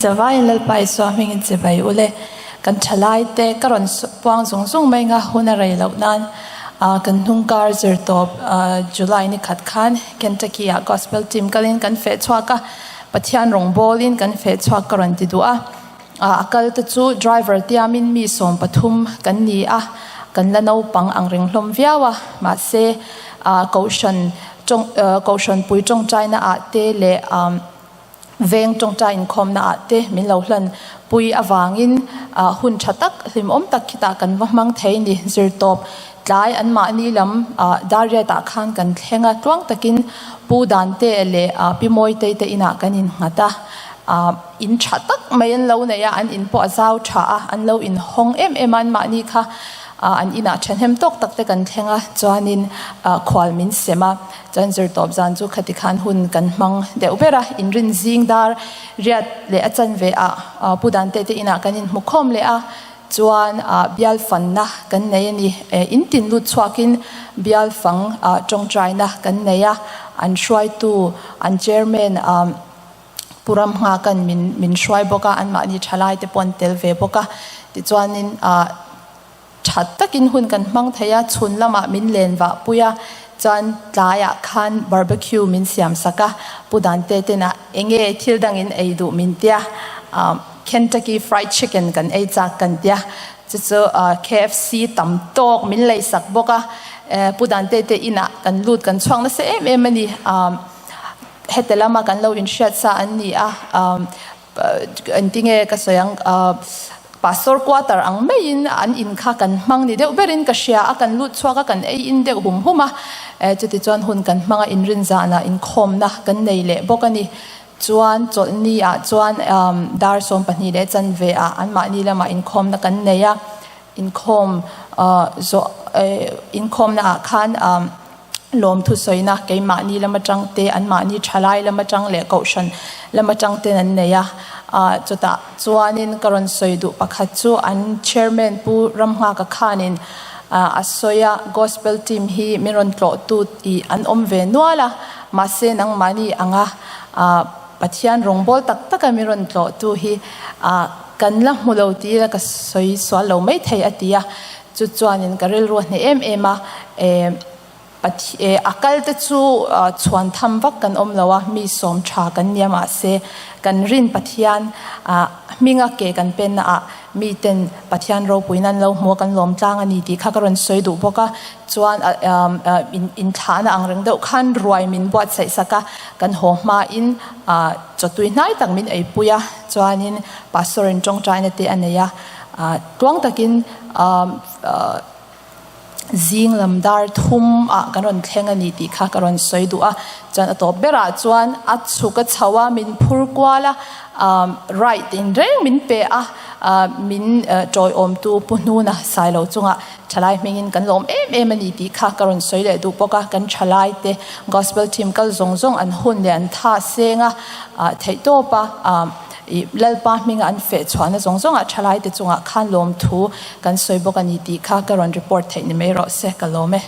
Zavaiin Lalpa Isua hmingin chibai ule. Kan thalaite ka rawn puang zung zung mai nga hun a rei loh nan kan hnung kar zir tawp July ni khat khan Kentucky ah Gospel team kalin kan feh chhuak a, Pathian rawngbawlin kan feh chhuak ka rawn ti duh a. A kal te chu driver tiamin mi 13 kan ni a, kan la naupang ang reng hlawm viau a, mahse Kohhran Kohhran pui tawngtaina ah te leh Veng tawngtai inkhawmna ah te min lo hlan pui avangin hun tha tak hlimawm tak khitah kan va hmang thei ni. Zirtawp tlai anmahni lam Dariat ah khan kan thleng a, tluang takin Pu Dante leh Pi Mawitei te inah kan innghat a, in tha tak mai an lo nei a, an in pawh a zau tha a, an lo inhawng em em a anmahni kha. An inah thahnem tawk tak te kan thleng a, chuanin khual min sem a. Chuan zirtawp zan chu khati khan hun kan hmang deuh ber a, inrin zing dar riat leh a chanve ah Pu Dante te inah kan inhmu khawm leh a, chuan bial fanna kan nei a ni. In tin lut chhuakin bial fang tawngtaina kan nei a, an hruaitu, an chairman Pu Ramnghakan min min hruai bawk a, anmahni thalai te pawh an tel ve bawk a, tichuanin Tha takin hun kan hmang thei a, chhun lamah min len vah pui a, chuan tlaiah khan barbecue min siam sak a, Pu Dante tena enge thil dangin ei duh min tia, Kentucky Fried Chicken kan ei chak kan tia, chu chu KFC tam tawk min lei sak bawk a, Pu Dante te inah kan lut kan chhuak nasa em em a ni, heti lama kan lo inhriat sa an ni a. Engtinge ka sawi ang, Pastor quarter ang maiin an in kha kan hmang ni deuh berin ka hria a, kan lut chhuak a, kan ei in deuh hum hum a, chutichuan hun kan hmang a, inrin zanah inkhawmna kan nei leh bawk a ni. Chuan chawlhni ah chuan dar 12 leh chanve ah anmahni lamah inkhawmna kan nei a, inkhawm zawh inkhawmna ah khan Lawmthu sawina keimahni lam atang te, anmahni thalai lam atang leh kohhran lam atang ten an nei a. Chutah chuanin ka rawn sawi duh pakhat chu an chairman Pu Ramnghaka khanin a sawi a, Gospel team hi min rawn tlawhtu tih an awm ve nual a, mahse nangmahni anga Pathian rawngbâwl tak taka min rawn tlawhtu hi kan la hmu lo tih ila ka sawi sual lo maithei a ti a. Chu chuanin ka rilru a hneh em em a, eh, a kal te chu chhuan tham vak kan awm lo a, mi sawm tha kan nia mahse kan rin Pathian hminga ke kan penna ah miten Pathian ropuina an lo hmu a kan lawm tlang a ni tih kha ka rawn sawi duh bawk a, chuan inthlahna ang reng deuh khan ruai min buatsaih sak a, kan haw hmain chawtui hnai tak min eipui a, chuanin Pastor in tawngtaina te a nei a. Tluang takin zing lam dar thum ah kan rawn thleng a ni tih kha ka rawn sawi duh a, chuan a tawp berah chuan a chhuk a chho a, min phur kual a, right in reng min pe a, min tawiawmtu Pu Hnuna Sailo chungah thalai hmingin kan lawm em em a ni tih kha ka rawn sawi leh duh bawk a, kan thalai te gospel team kal zawng zawng an hun leh an tha seng a, theihtawp a. I Lalpa hminga an feh chhuahna zawng zawngah thalaite chungah khan lawmthu kan sawi bawk a ni tih kha ka rawn report theih ni mai rawh se, ka lawm e.